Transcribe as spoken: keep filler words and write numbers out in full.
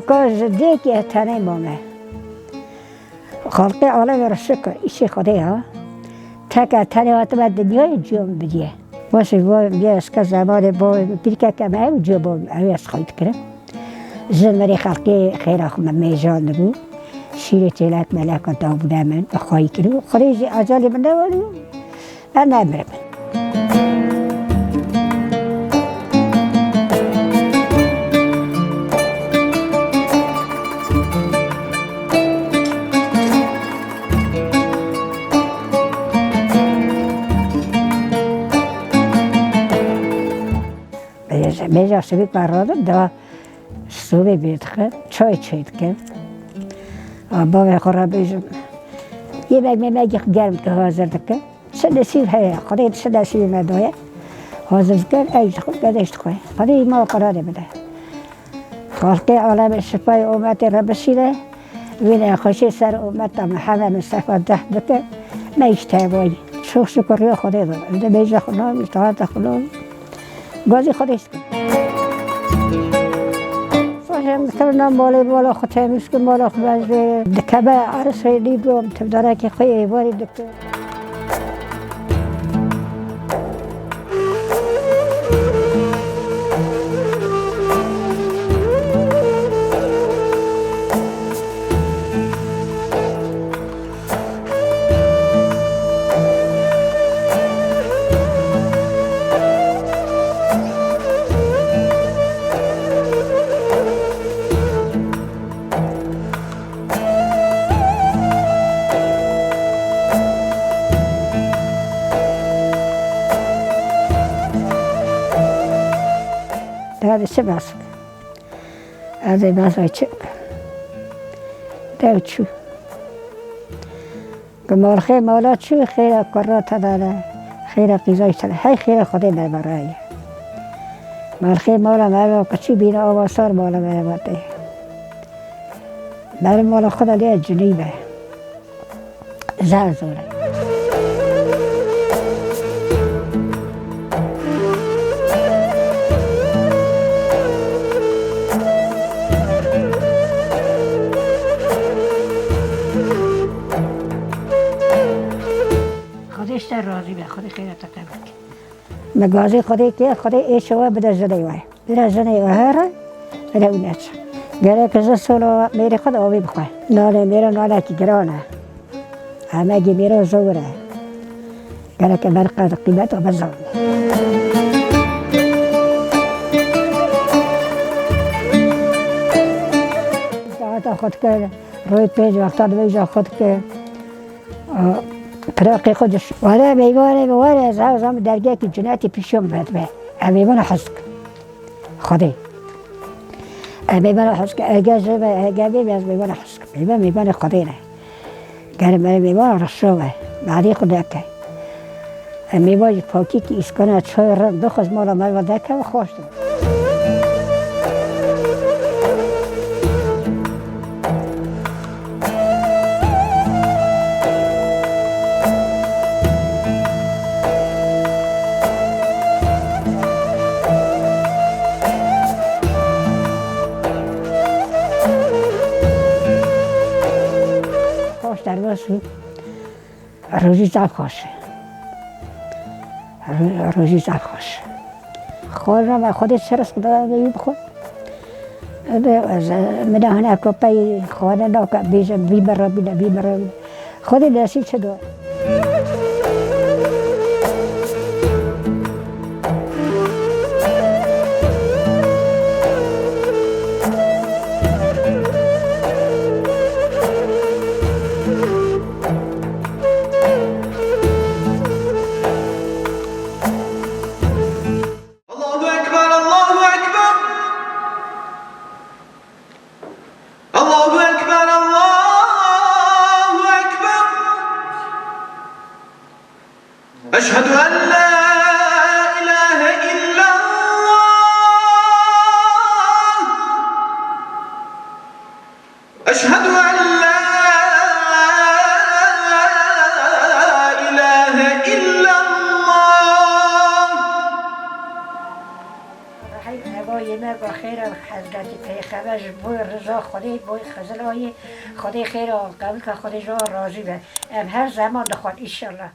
Ka ji dêkê tenê mame. Xalqê alemê re şikir, îşê Xwedê ya. Teke tenê hatime dinyayê ciya min bidiye. Wesî bo biya ez ke zemanê bo pîrkeke me ew ciya bo ew ez xwey dikirim. Ji min rê xelkê xêra xwe me mêjan dibû. Şîrê çêlek meleka dabûne min, bi xwey kiribû. Xwedê jî ecelê min newerî. Ez nemirim. Mêja, mêja sivîk me radin, da sobê bê dixin, çay çê dikin. A, bavê xwe re bêjim, yemek memekî germ dike, hazir dikin. Çi nesîb heye, Xwedê çi nesîbê me daye. Hazir dikin, ew jixwe, ez jixwe. Xwedê îman qurarê bide. Xalqê alemê şifayê umetê re bişîne. Wî nexweşî ser umeta Mihemed Mistefa deh bike. Me îş tevayî. Çok şükür ya Xwedê de. Em de mêja xwe nabî, taata xwe nabî. Gazî Xwedê. Sajem kirina malê mala xwe temiz ki mala xwe bejê. Dikeve erisê dî bom, tevdarekê xwe êvarî dike. Hadi çi bas. Ez ê basa çi. Dew çû. Ku malxê mala çû, xêra kurra te de ne, xêra qîzayî te de, hey xêra Xwedê me ve raye. Malxê mala me ve ku çû bîne ava sar mala me ve tê. Meriv mala xwe de lê cinî be. Zar zor e. Xwedê ji te razî be, Xwedê xêra te qebul ke. Me gazî Xwedê kir, Xwedê ê şewa bide jinê we. Bira jinê we here, bira ew neçe. Gerek ji sola mêrê xwe de avê bixwe. Nanê mêra nanekî giran e. Emegê mêra zor e. Gerek em her qedir qîmeta bizanî. Saeta xwe dike, royê pênc wexta dibêje xwe dike. Piraqê xwe diş. Were meyvanê min were, ez hewza min dergekî cinetî pîşo min vedime. Em meyvana hez dikin. Xwedê. Em meyvana hez dikin. Ege ji me, ege bê, ez meyvana hez dikim. Meyvan, meyvanê Xwedê ne. Ger me meyvana reşo be. Madê xwe deke. Em meyvan jî pakîkî îskana çay re bixwez mala me ve deke ve xweş dibe. Xweş derbas bû. Rojî zaf xweş e. Ro-, rojî zaf xweş e. Xwarin me Xwedê çi rizq da wî bixwe. Ebe ez, min a hene kopeyî xwarin nake, bêjim, bî min re bîne, bî min re bîne. Xwedê nesîb çi do. Allahu Ekber, Allahu Ekber. Allahu Ekber, Allahu Ekber. Eşhedü en la ilahe illallah. Eşhedü en la ilahe illallah. Yemek xêr e, Hezretî Pêxember ji bo rıza Xwedê, bo Xizilayê, Xwedê xêr e, qebul ke, Xwedê ji wan razî be. Em her zeman dixwin, înşallah.